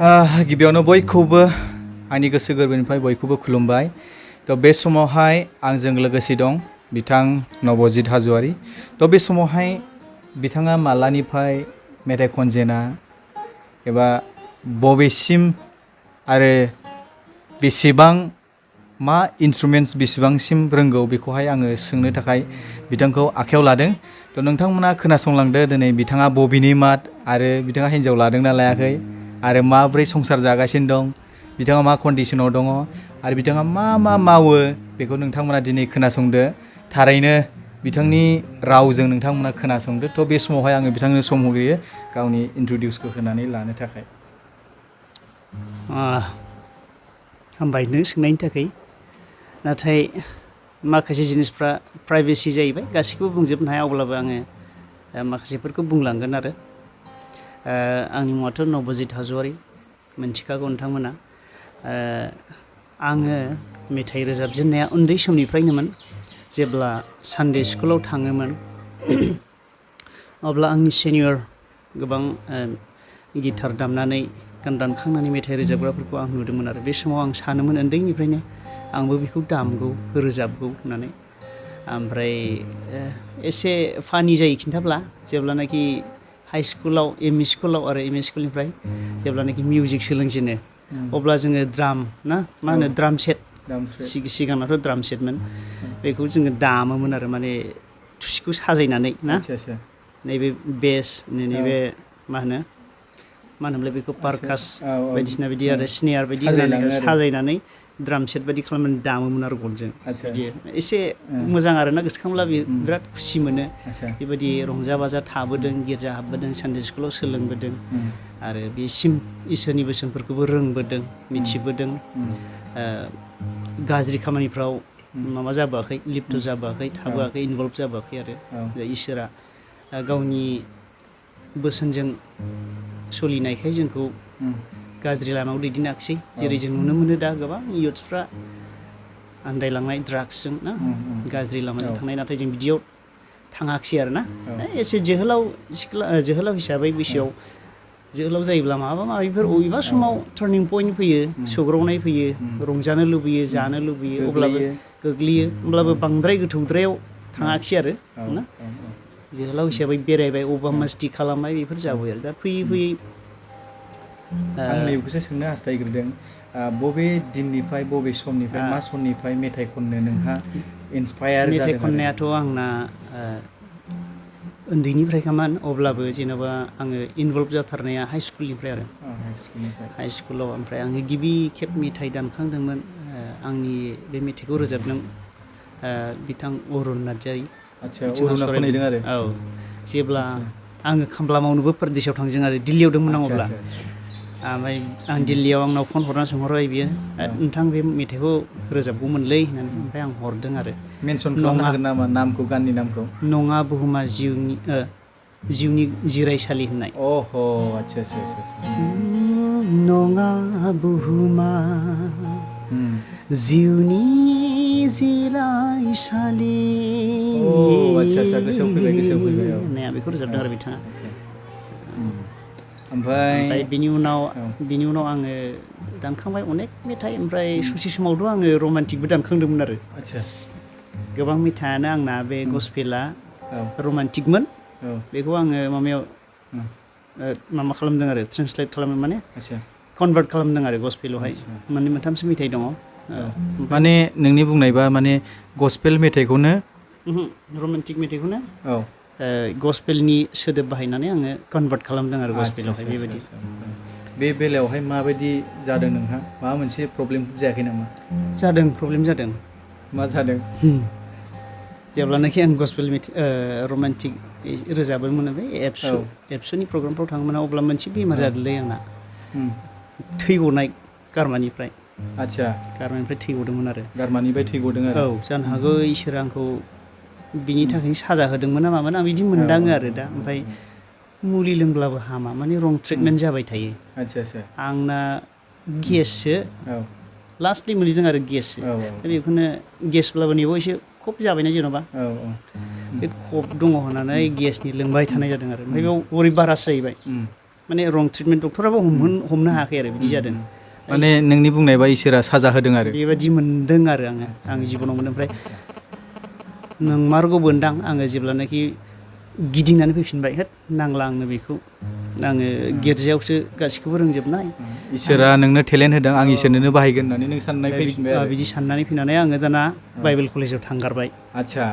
गिबियावनो बयखौबो आंनि गोसो गोरबोनिफ्राय बयखौबो खुलुमबाय। थ' बे समावहाय आंजों लोगोसे दं बिथां नबजित हाजवारी। थ' बे समावहाय बिथाङा मालानिफ्राय मेथाइ खनजेना एबा बबेसिम आरो बेसेबां मा इन्सट्रुमेन्ट्स बेसेबांसिम रोंगौ बेखौहाय आङो सोंनो थाखाय बिथांखौ आखायाव लादों। थ' नोंथांमोना खोनासंलांदो दिनै बिथाङा बबेनि मात आरो बिथाङा हिन्जाव लादोंना लायाखै आरो माब्रै संसार जागासिनो दं, बिथाङा मा कन्डिसनाव दङ आरो बिथाङा मा मावो बेखौ नोंथांमोना दिनै खोनासंदो। थारैनो बिथांनि रावजों नोंथांमोना खोनासंदो। थ' बे समावहाय आङो बिथांनो सम होग्रोयो गावनि इन्ट्रडिउसखौ होनानै लानो थाखाय। हामबाय नों सोंनायनि थाखाय। नाथाय माखासे जिनिसफ्रा प्राइभेसि जाहैबाय, गासैखौबो बुंजोबनो हाया। अब्लाबो आङो माखासेफोरखौ बुंलांगोन आरो। आंनि मुङाथ' नबजित हाजवारी, मिन्थिखागौ नोंथांमोना। आङो मेथाइ रोजाबजेननाया उन्दै समनिफ्रायनोमोन। जेब्ला सानडे स्कुलाव थाङोमोन अब्ला आंनि सिनियर गोबां गिटार दामनानै गान दानखांनानै मेथाइ रोजाबग्राफोरखौ आं नुदोंमोन आरो। बे समाव आं सानोमोन उन्दैनिफ्रायनो आंबो बेखौ दामगौ रोजाबगौ होननानै। ओमफ्राय एसे फानि जायो खिन्थाब्ला, जेब्लानाखि हाइ स्कुलाव एम इ स्कुलाव आरो एम इ स्कुलनिफ्राय जेब्लानाखि मिउजिक सोलोंजेनो अब्ला जोङो ड्राम ना मा होनो ड्राम सेट, सिगांनाथ' ड्राम सेटमोन, बेखौ जोङो दामोमोन आरो माने थुसिखौ साजायनानै ना, नैबे बेस नैबे मा होनोमोनलाय बेखौ पारकास बायदिसिना बिदि आरो स्नेयार बायदि होनानै साजायनानै ड्राम सेट बायदि खालामनानै दामोमोन आरो गनजों। बिदि एसे मोजां आरोना, गोसोखांब्ला बिराद खुसि मोनो। बेबायदि रंजा बाजा थाबोदों, गिर्जा हाबबोदों, सानडे स्कुलाव सोलोंबोदों आरो बेसिम इसोरनि बोसोनफोरखौबो रोंबोदों, मिथिबोदों। गाज्रि खामानिफ्राव माबा जाबोआखै, लिप्त जाबोआखै, थाबोआखै, इनभल्भ जाबोआखै आरो। इसोरा गावनि बोसोनजों सोलिनायखाय जोंखौ गाज्रि लामायाव दैदेनाखिसै। जेरै जों नुनो मोनो दा गोबां इयुथ्सफ्रा आन्दायलांनाय ड्राग्सजों ना, गाज्रि लामाजों थांनाय, नाथाय जों बिदियाव थाङाखिसै आरो ना। एसे जोहोलाव हिसाबै बैसोआव जोहोलाव जायोब्ला माबा माबिफोर अबेबा समाव टार्निं पइन्ट फैयो, सौग्रावनाय फैयो, रंजानो लुबैयो, जानो लुबैयो, अब्लाबो गोग्लैयो। होमब्लाबो बांद्राय गोथौद्रायाव थाङाखिसै आरो ना। जोहोलाव हिसाबै बेरायबाय, अबेबा मस्ति खालामबाय, बेफोर जाबाय आरो। दा फैयै फैयै आं नैबेखौसो सोंनो हास्थायग्रोदों, बबे दिननिफ्राय बबे समनिफ्राय मा समनिफ्राय मेथाइ खननो नोंहा इन्सपायार जादों? मेथाइ खननायाथ' आंना उन्दैनिफ्रायखामोन, अब्लाबो जेन'बा आङो इनभल्भ जाथारनाया हाइ स्कुलनिफ्राय आरो। हाइ स्कुलाव ओमफ्राय आङो गिबि खेब मेथाइ दानखांदोंमोन। आंनि बे मेथाइखौ रोजाबदों बिथां अरुन नार्जारी। औ, जेब्ला आङो खामला मावनोबो परदेसाव थांदों आरो, दिल्लीयाव दंमोन आं अब्ला। ओमफ्राय आं दिल्लीयाव आंनाव फन हरनानै सोंहरबाय बियो, नोंथां बे मेथाइखौ रोजाबगौमोनलै होननानै। ओमफ्राय आं हरदों आरो। मेनसन खालामनो हागोन नामा नामखौ, गाननि नामखौ? नङा बुहुमा जिउनि जिरायसालि होननाय। अह' आच्छा। नङा बुहुमा जिउनि जिरायसालि, गोसोआव फैबाय। होननाया बेखौ रोजाबदों आरो बिथाङा। ओमफ्राय बिनि उनाव आङो दानखांबाय अनेक मेथाइ। ओमफ्राय ससे समावथ' आङो रमान्टिकबो दानखांदोंमोन आरो। गोबां मेथाइयानो आंना बे गस्पेला रमान्टिकमोन। बेखौ आङो माबा खालामदों आरो, ट्रेन्सलेट खालामदों, माने कनभार्ट खालामदों आरो गस्पेलावहाय। मोननै मोनथामसो मेथाइ दङ। माने नोंनि बुंनायबा माने गस्पेल मेथाइखौनो, रमान्टिक मेथाइखौनो गस्पेलनि सोदोब बाहायनानै आङो कनभार्ट खालामदों आरो गस्पेलावहाय। बेबायदि। बे बेलायावहाय माबायदि जादों नोंहा? माबा मोनसे प्रब्लेम जायाखै नामा? जादों, प्रब्लेम जादों। मा जादों? जेब्लानाखि आं गस्पेल रमान्टिक रोजाबोमोन बे एबसुनि प्रग्रामफ्राव थाङोमोन, अब्ला मोनसे बेमार जादोंलै आंना, थै गनाय गारमानिफ्राय। गारमानिफ्राय थै गदोंमोन आरो। गारमानिफ्राय थै गदों आरो? औ, जानो हागौ इसोरा आंखौ बिनि थाखायनो साजा होदोंमोन ना मामोन, आं बिदि मोनदाङो आरो दा। ओमफ्राय मुलि लोंब्लाबो हामा, माने रं ट्रिटमेन्ट जाबाय थायो। आंना गेससो, लास्टलि मोनहैदों आरो गेससो। दा बेखौनो गेसब्लाबो नैबाव एसे खब जाबायना जेन'बा, बे खब दङ होननानै गेसनि लोंबाय थानाय जादों आरो। ओमफ्राय बेयाव ओरै बारासो जाहैबाय, माने रं ट्रिटमेन्ट डक्टराबो हमनो हायाखै आरो बिदि जादों। माने नोंनि बुंनायबा इसोरा साजा होदों आरो बेबायदि मोनदों आरो आंनि जिबनाव मोनदों। ओमफ्राय नंमारगौ मोनदां आङो जेब्लानाखि गिदिंनानै फैफिनबाय होद नांला आंनो बेखौ, आङो गिर्जायावसो गासिखौबो रोंजोबनाय, इसोरा नोंनो टेलेन्ट होदों आं इसोरनोनो बाहायगोन होननानै नों साननाय फैफिनबाय आरो बिदि साननानै फैनानै आङो दाना बाइबेल कलेजाव थांगारबाय। आदसा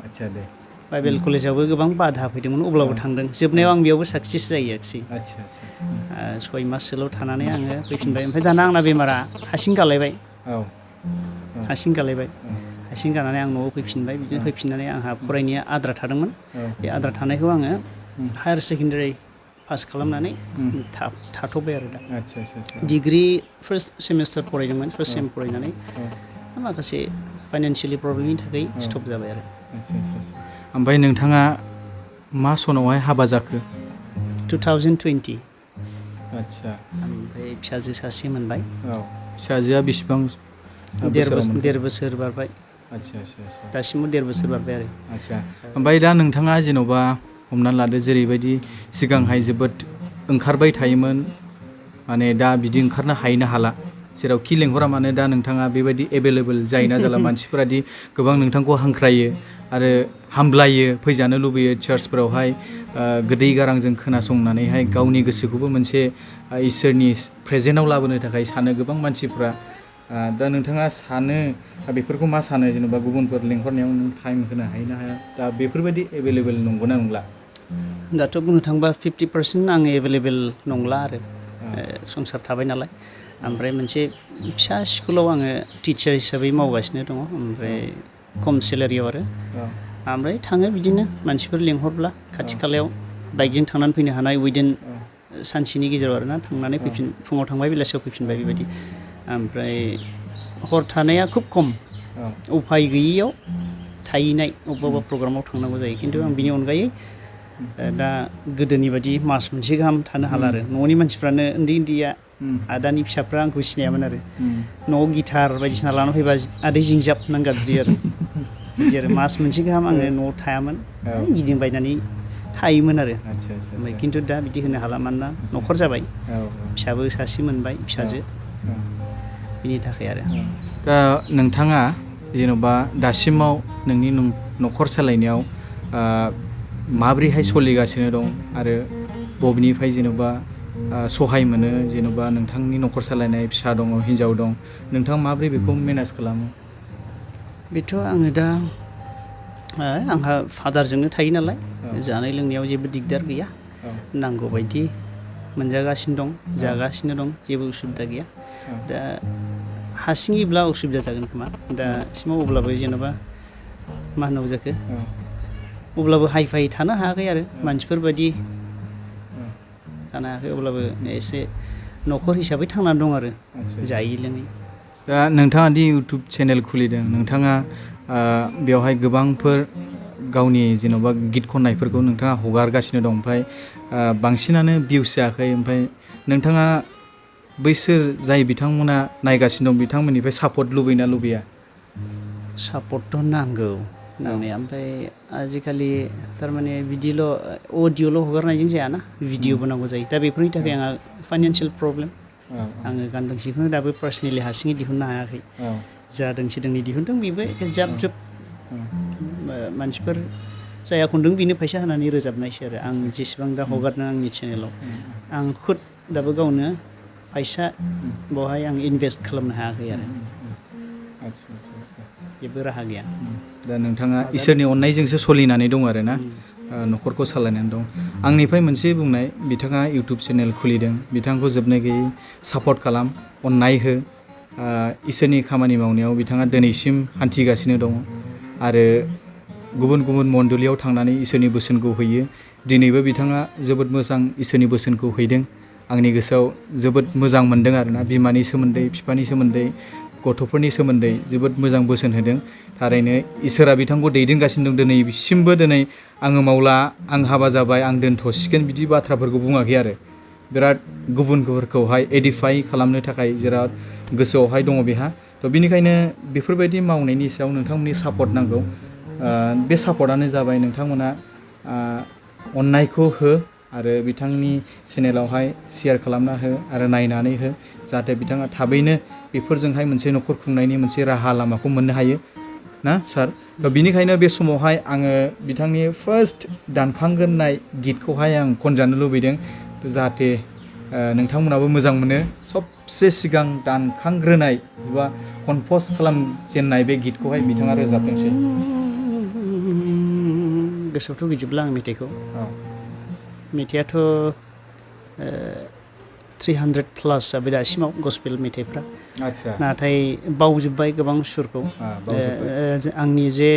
आदसा दे बाइबेल कलेजावबो गोबां बाधा फैदोंमोन अब्लाबो थांदों। जोबनायाव आं बेयावबो साक्सेस जायो आरोखि। आदसा 6 माससोल' थानानै आङो फैफिनबाय। ओमफ्राय दाना आंना बेमारा हारसिं गालायबाय, हारसिं गानानै आं न'आव फैफिनबाय। बिदिनो फैफिननानै आंहा फरायनाया आद्रा थादोंमोन। बे आद्रा थानायखौ आङो हायार सेकेन्डारि पास खालामनानै थाथ'बाय आरो दा। डिग्रि फार्स्ट सेमिस्टार फरायदोंमोन, फार्स्ट सेम फरायनानै माखासे फाइनान्सियेलि प्रब्लेमनि थाखाय स्टप जाबाय आरो। ओमफ्राय नोंथाङा मा सनावहाय हाबा जाखो? 2020। आदसा ओमफ्राय फिसाजो सासे मोनबाय। फिसाजोआ बेसेबां? 1.5 बोसोर बारबाय। आदसा दासिमबो 1.5 बोसोर बारबाय आरो। आदसा ओमफ्राय दा नोंथाङा जेन'बा हमनानै लादो जेरैबायदि सिगांहाय जोबोद ओंखारबाय थायोमोन, माने दा बिदि ओंखारनो हायोना हाला, जेरावखि लेंहरा मानो दा नोंथाङा बेबायदि एभेलेबेल जायोना जाला? मानसिफोरादि गोबां नोंथांखौ हांख्रायो आरो हामब्लायो, फैजानो लुबैयो चार्चफोरावहाय गोदै गारांजों खोनासंनानैहाय गावनि गोसोखौबो मोनसे इसोरनि प्रेजेन्टआव लाबोनो थाखाय सानो गोबां मानसिफ्रा। दा नोंथाङा सानो बेफोरखौ मा सानो? जेनेबा गुबुनफोर लेंहरनायाव नों टाइम होनो हायो ना हाया? दा बेफोरबायदि एभेलेबेल नंगौना नंला? दाथ' बुंनो थाङोबा 50% आङो एभेलेबेल नंला आरो। संसार थाबाय नालाय। ओमफ्राय मोनसे फिसा स्कुलाव आङो टिचार हिसाबै मावगासिनो दङ, ओमफ्राय खम सेलारियाव आरो। ओमफ्राय थाङो बिदिनो मानसिफोर लेंहरब्ला खाथि खालायाव बाइकजों थांनानै फैनो हानाय उइदिन सानसेनि गेजेराव आरोना, थांनानै फुङाव थांबाय बेलासियाव फैफिनबाय बेबायदि। ओमफ्राय हर थानाया खुब खम, उफाय गैयियाव थाहैनाय, अबेबा प्रग्रामाव थांनांगौ जायो। खिन्थु आं बिनि अनगायै दा गोदोनि बायदि मास मोनसे गाहाम थानो हाला आरो। न'नि मानसिफ्रानो उन्दैया आदानि फिसाफ्रा आंखौ सिनायामोन आरो। न'आव गिटार बायदिसिना लाना फैबा आदै जिंजाब होननानै गाबज्रियो आरो। बिदि आरो मास मोनसे गाहाम आङो न'आव थायामोन, गिदिंबायनानै थायोमोन आरो। ओमफ्राय खिन्थु दा बिदि होनो हाला, मानोना न'खर जाबाय, फिसाबो सासे मोनबाय, फिसाजो, बिनि थाखाय आरो। दा नोंथाङा जेन'बा दासिमाव नोंनि न'खर सालायनायाव माब्रैहाय सोलिगासिनो दं आरो बबेनिफ्राय जेन'बा सहाय मोनो? जेन'बा नोंथांनि न'खर सालायनाय फिसा दङ, हिन्जाव दं, नोंथाङा माब्रै बेखौ मेनेज खालामो? बेथ' आङो दा आंहा फादारजोंनो थायो नालाय, जानाय लोंनायाव जेबो दिगदार गैया, नांगौ बायदि मोनजागासिनो दं, जागासिनो दं, जेबो उसुबिदा गैया। दा हारसिङैब्ला उसुबिदा जागोन खोमा दासिमाव, अब्लाबो जेन'बा मा होननांगौ जाखो, अब्लाबो हाइ फाइ थानो हायाखै आरो मानसिफोर बायदि थानो हायाखै, अब्लाबो एसे न'खर हिसाबै थांनानै दं आरो जायै लोङै। दा नोंथाङा दि इउटुब चेनेल खुलिदों, नोंथाङा बेवहाय गोबांफोर गावनि जेन'बा गित खननायफोरखौ नोंथाङा हगारगासिनो दं, ओमफ्राय बांसिनानो भिउस जायाखै, ओमफ्राय नोंथाङा बैसोर जाय बिथांमोना नायगासिनो दं बिथांमोननिफ्राय सापर्ट लुबैना लुबैया? सापर्टथ' नांगौ नांनाया, ओमफ्राय आजिखालि थारमाने बिदिल' अडिय'ल' हगारनायजों जायाना, भिडिअ'बो नांगौ जायो। दा बेफोरनि थाखाय आंहा फाइनान्सियेल प्रब्लेम। आङो गान दोंसेखौनो दाबो पार्सनेलि हारसिङै दिहुननो हायाखै। जा दोंसे दोंनै दिहुनदों बेबो जाब जुब मानसिफोर जाया खनदों बेनो फैसा होनानै रोजाबनायसो आरो। आं जेसेबां दा हगारदों आंनि चेनेलाव, आं खुद दाबो गावनो फैसा बावहाय आं इनभेस्ट खालामनो हायाखै आरो। जेबो राहा गैया। दा नोंथाङा इसोरनि अननायजोंसो सोलिनानै दं आरो ना, न'खरखौ सालायनानै दं। आंनिफ्राय मोनसे बुंनाय, बिथाङा इउटुब चेनेल खुलिदों, बिथांखौ जोबनो गैयै सापर्ट खालाम, अननाय हो। इसोरनि खामानि मावनायाव बिथाङा दिनैसिम हान्थिगासिनो दङ आरो गुबुन गुबुन मण्डलियाव थांनानै इसोरनि बोसोनखौ हैयो। दिनैबो बिथाङा जोबोद मोजां इसोरनि बोसोनखौ हैदों। आंनि गोसोआव जोबोद मोजां मोनदों आरोना, बिमानि सोमोन्दै, बिफानि सोमोन्दै, गथ'फोरनि सोमोन्दै जोबोद मोजां बोसोन होदों। थारैनो इसोरा बिथांखौ दैदेनगासिनो दं। दिनैसिमबो आङो मावला, आं हाबा जाबाय, आं दोनथ'सिगोन, बिदि बाथ्राफोरखौ बुङाखै आरो। बिराद गुबुनफोरखौहाय एडिफाइ खालामनो थाखाय बिराद गोसोआवहाय दङ बेहा। थ' बिनिखायनो बेफोरबायदि मावनायनि सायाव नोंथांमोननि सापर्ट नांगौ। बे सापर्टआनो जाबाय नोंथांमोना अननायखौ हो आरो बिथांनि चेनेलावहाय शेयार खालामना हो आरो नायनानै हो जाहाथे बिथाङा थाबैनो बेफोरजोंहाय मोनसे न'खर खुंनायनि मोनसे राहा लामाखौ मोननो हायो ना सार। थ' बिनिखायनो बे समावहाय आङो बिथांनि फार्स्ट दानखांग्रोनाय गितखौहाय आं खनजानो लुबैदों जाहाथे नोंथांमोनाबो मोजां मोनो। सबसे सिगां दानखांग्रोनाय बा कम्प'ज खालामजेननाय बे गितखौहाय बिथाङा रोजाबदोंसै। गोसोआवथ' गैजोबला आं मेथाइखौ। मेथाइआथ' 300+ जाबाय दासिमाव गस्पेल मेथाइफ्रा। आदसा नाथाय बावजोब्बाय गोबां सुरखौ। बावजोब्बाय। आंनि जे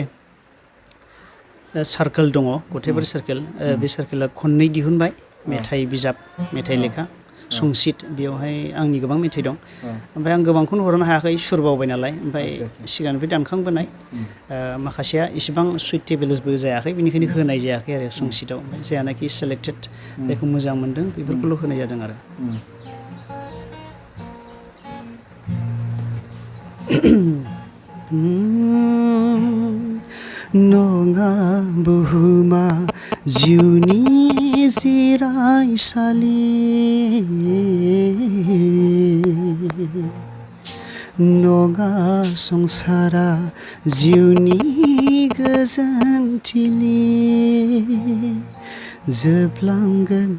सार्कोल दङ गथायबारि सार्कोल, बे सार्कोला खननै दिहुनबाय मेथाइ बिजाब, मेथाइ लेखा संसित, बेवहाय आंनि गोबां मेथाइ दं। ओमफ्राय आं गोबांखौनो हरनो हायाखै सुर बावबाय नालाय। ओमफ्राय सिगांनिफ्राय दानखांबोनाय माखासेया इसेबां सुइटेबोलबो जायाखै, बेनिखायनो होनाय जायाखै आरो संसितआव। ओमफ्राय जायानाखि सेलेक्टेड जायखौ मोजां मोनदों बेफोरखौल' होनाय जादों आरो। नङा बुहुमा जिउनि जिरायसालि, नङा संसारा जिउनि गोजोनथिलि, जोबलांगोन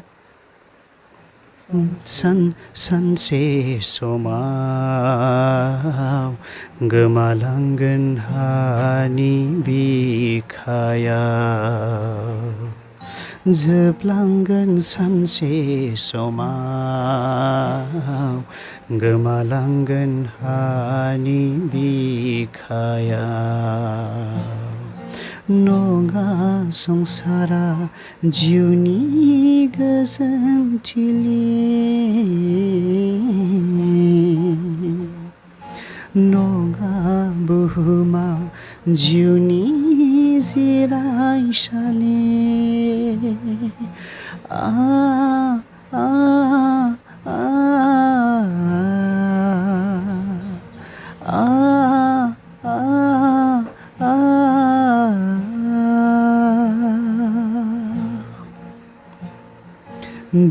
सानसे समाव, गोमालांगोन हानि बिखायाव, जोबलांगोन सानसे समाव, गोमालांगोन हानि बिखायाव, नङा संसारा जिउनि गोजोनथिलि, नङा बुहुमा जिउनि जिरायसालि,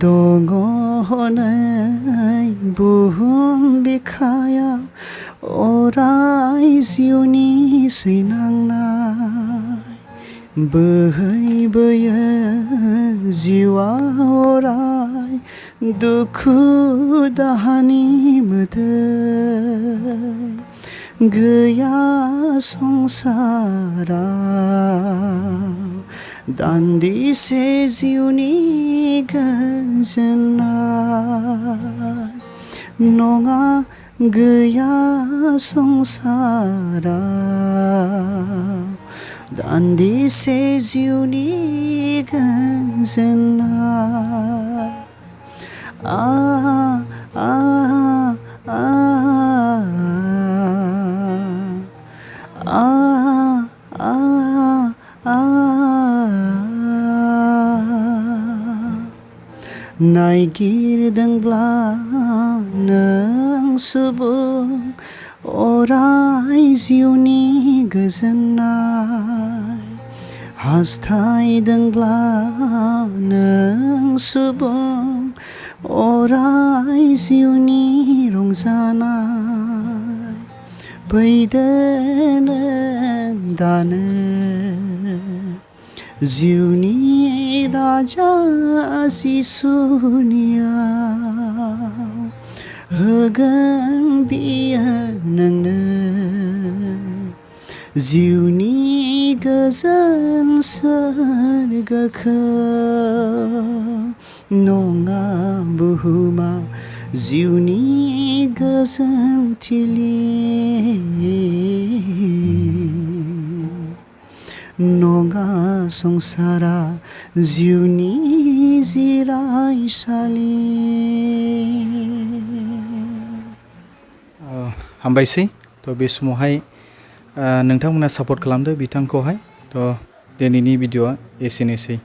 दङ नै बुहुम बिखायाव अराय जिउनि सैनांनाय, बोहैबोयो जिउआ अराय दुखु दाहानि मोदै, गैया संसाराव दान्दिसे जिउनि गोजोननाय, नङा गैया संसाराव दान्दिसे जिउनि गोजोननाय, नायगिरदोंब्ला नों सुबुं अराय जिउनि गोजोननाय, हास्थायदोंब्ला नों सुबुं अराय जिउनि रंजानाय, फैदो नों दानो जिउनि राजा जिसुनियाव, होगोन बियो नोंनो जिउनि गोजोन सोरगोखौ, नङा बुहुमा जिउनि गोजोनथिलि, नङा संसारा जिउनि जिरायसालि। हामबायसै। थ' बे समावहाय नोंथांमोना सापर्ट खालामदो बिथांखौहाय। थ' दिनैनि भिडिअ'आ एसेनोसै।